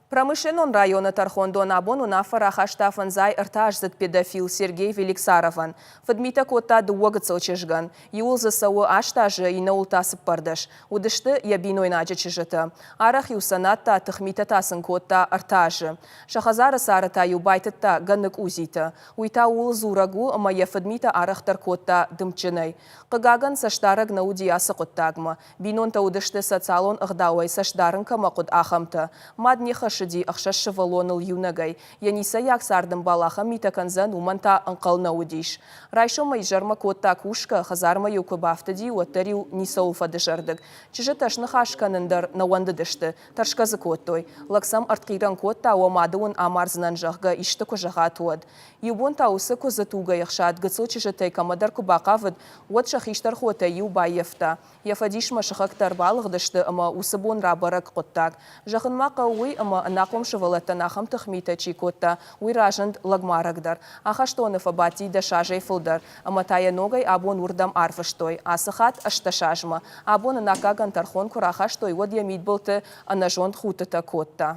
Промышленнон районы тӕрхондон абон уынаффӕ рахаста фӕндзай ӕртӕаздзыд педофил Сергей Великсаровӕн. Фыдмитӕ кодта дыууӕ гыццыл чызгӕн. Иуыл дзы цӕуы аст азы, иннӕуыл та 14. Уыдысты йӕ бинойнаджы чызджытӕ. Арӕх-иу сӕ надта, тыхмитӕ та сын кодта ӕртӕ азы. Сӕ хӕдзары цары та-иу байтыдта гӕны къудзитӕ. Уый та ууыл дзурӕг у, ӕмӕ йӕ фыдмитӕ арӕхдӕр кодта дымджынӕй. Хъыгагӕн, цӕстдарӕг нӕ уыди ацы хъуыддагмӕ. Бинонтӕ уыдысты социалон ӕгъдауӕй цӕст дарын кӕмӕ хъуыд, ахӕмтӕ. Мад не ххӕссыди ӕхсӕз сывӕллоныл иунӕгӕй. Йӕ ницӕййаг цардӕмбал ахӕм митӕ кӕндзӕн, уымӕн та ӕнхъӕл нӕ уыдис. Райсомӕй изӕрмӕ кодта кусгӕ, хӕдзармӕ-иу куы бафтыди, уӕддӕр-иу ницӕуыл фӕдызӕрдыг. Чызджытӕ сныхас кӕнын дӕр нӕ уӕндыдысты, тӕрсгӕ дзы кодтой. Лӕг сӕм ӕртхъирӕн кодта, уӕ мады уын амардзынӕн, зӕгъгӕ, исты куы зӕгъат, уӕд. Иу бон та уыцы куыдзы тугӕй ӕхсад гыццыл чызджытӕй кӕмӕдӕр куы бахъавыд, уӕд сӕ хистӕр хотӕй иу баййӕфта. Йӕ фӕдисмӕ сыхӕгтӕ ӕрбалыгъдысты ӕмӕ уыцы бон рабӕрӕг хъуыддаг. Зӕгъын ма хъӕуы уый, ӕмӕ ӕнахъом сывӕллӕттӕн ахӕм тыхмитӕ чи кодта, уый разынд лӕгмарӕг дӕр. Ахӕстоны фӕбадти дӕс азӕй фылдӕр, ӕмӕ та йӕ ногӕй абон уырдӕм арвыстой, ацы хатт 18 азмӕ. Абон ын аккагӕн тӕрхон куы рахастой, уӕд йӕ мидбылты ӕнӕзонд худтытӕ кодта.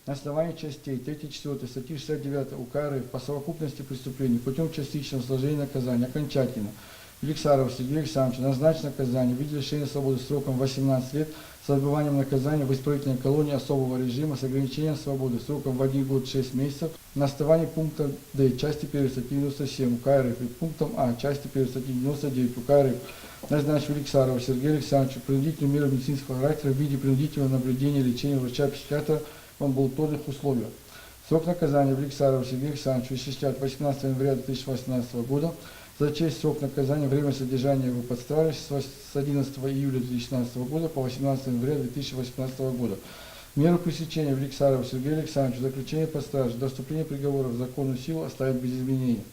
На основании частей 3 4 статьи 69 УК РФ по совокупности преступлений путем частичного сложения наказания окончательно Великсаров Сергей Александрович назначить наказание в виде лишения свободы сроком 18 лет с отбыванием наказания в исправительной колонии особого режима с ограничением свободы сроком в 1 год 6 месяцев на основании пункта Д части 1 статьи 97 УК РФ и пунктом А части 1 статьи 99 УК РФ назначить Великсарова Сергея Александровича принудительную меру медицинского характера в виде принудительного наблюдения и лечения врача-психиатра в амбулаторных условиях. Срок наказания Великсарова Сергея Александровича осуществлять 18 января 2018 года. За честь срок наказания время содержания его под стражей с 11 июля 2016 года по 18 января 2018 года. Меру пресечения Великсарова Сергея Александровича заключение под стражей до вступления приговора в законную силу оставить без изменения.